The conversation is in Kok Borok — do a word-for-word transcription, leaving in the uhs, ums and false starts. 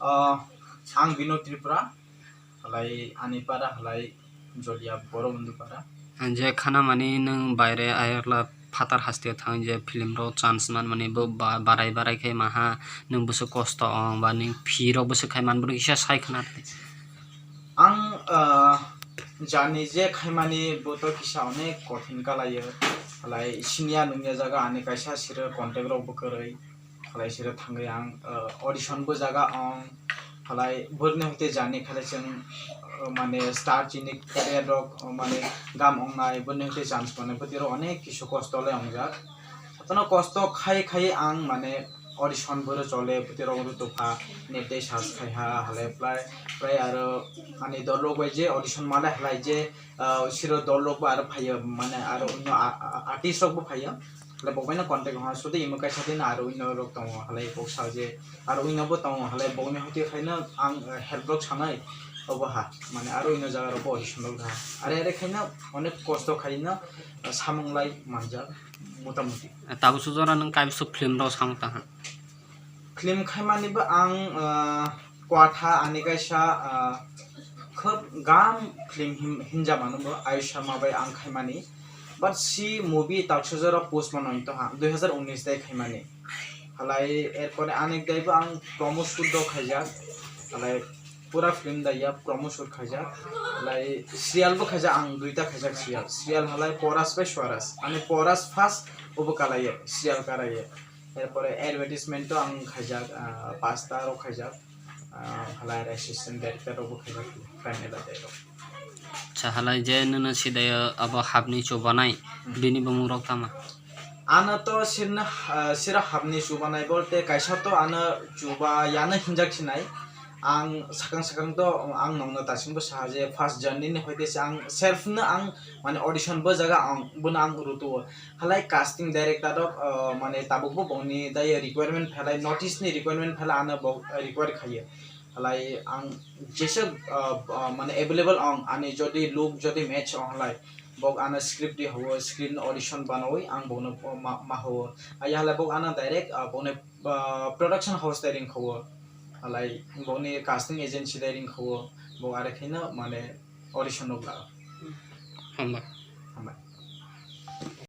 Ah, ang Bino Tripura, halai ani para halai Jolia Boro Mundu para. Ang je khana mani nwng baire ayarla phatar hasteo thang je film rok chance man mani bo ba-, barai barai khai maha nwng bwswk kosto ong ba nwng phi rok bwswk khai man bo kisa sai khna. Ang, ah, jani je khaimani bo to kisa onek kothin kalaio, halai siniya nungya jaga ani kaisa siro contact rok bo kwrwi. Halai siro thangwi ang, ah, audition bo jaga ong, halai burni hoite jani khalai chwng, ah, mane star chini career rok, ah, mane gam ong nai, burni hoite chance manai, bwtwi rok onek kisu kosto le ong jak. Hatono kosto khai khai ang mane audition boro chole, bwtwi rok ru topha, net dei search khai ha, halai prai, prai aro ani dol rok bai je audition male halai je, ah, siro dol rok bo aro phaio, mane aro onno a-, a-, artist rok bo phaio. Halai bo bai no contact ha, sudu imo kaisa din aro onno rok tongo, halai kok sa je aro onno bo tongo, halai bo ni hoti khai no ang, eh, help rok sanai obo ha, mane aro onno jaga rok bo audition rok ha. Are are khai no onek kosto khai no, eh, samung lai manjak, motamuti. Tabuk sujora nwng kaisa film rok samung tang ha? Film khaimani bo ang, ah, kwatha ani kaisa, ah, khub gam film hin-, hinjamano bo Ayush Sharma bai ang khaimani. But si movie taksajora post mano wngtong ha, dui hazar unis dai khaimani. Halai erpore anek dai bo ang promo shoot rok khaijak. Halai pura film dai ya promo shoot khaijak. Halai serial bo khaijak, ang duita khaijak serial. Serial halai Poras bai Swaras. Ani Poras first, obo kalaio, serial karaio. Erpore advertisement to ang khaijak, ah, pasta rok khaijak, ah, halai assistant director rok bo khaijak, final adai rok. Acha, halai je nini sidai abo hapni chubanai, hmm, bini bumung rok tama? Ano to sirna, ah, sira hapni chubanai bolte kaisa to ano chuba yano hinjak sinai. Ang sakang sakang to ang nongno tasingbo saha je first journey ni hoite se ang self no ang mane audition bo jaga ang bono ang rutuo. Halai casting director rok, ah, mane tabuk bo bongni dai requirement phalai, notice ni requirement phalai ano bo require khaio. Halai ang jesa, ah, ah, mane available ang ani jodi look jodi match ang halai bok ano script di hawo, script no audition banawi ang bono ma, ma hawo. Aya halai bok ano direct, ah, bokni, ah, production house dai ring khawo. Halai bokni casting agency dai ring khawo. Bok are khaino mane audition rok la. Hambai. Hambai.